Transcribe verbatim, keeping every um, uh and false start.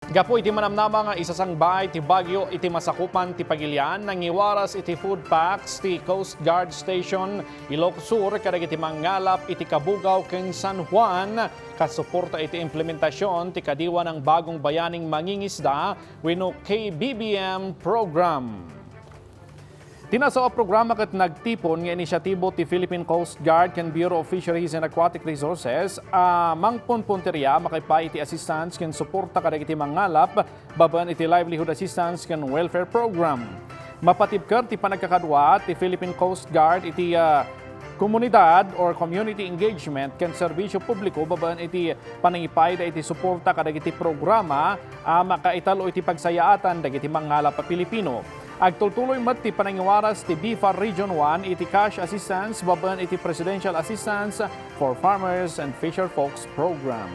Gapu iti manamnama nga isasangbaay ti bagyo iti masakupan ti pagilian, nangiwaras iti food packs ti Coast Guard Station Ilocos Sur kadagiti mangngalap iti Cabugao ken San Juan, kasuporta iti implementasion ti Kadiwa ng Bagong Bayaning Mangingisda wenno K B B M program. Ti nasao a programa ket nagtipon nga inisyatibo ti Philippine Coast Guard ken Bureau of Fisheries and Aquatic Resources a mangpunpunteria makaipaay iti assistance ken suporta kadagiti mangngalap babaen iti Livelihood Assistance ken Welfare Program. Mapatibker ti panagkakadua ti Philippine Coast Guard iti, ah, komunidad or community engagement ken serbisyo publiko babaen iti panangipayda iti suporta kadagiti programa a makaitalo iti pagsayaatan dagiti mangngalap a Pilipino. Agtultuloy met ti panangiwaras ti BFAR Region one iti cash assistance babaen iti Presidential Assistance for Farmers and Fisher Folks Program.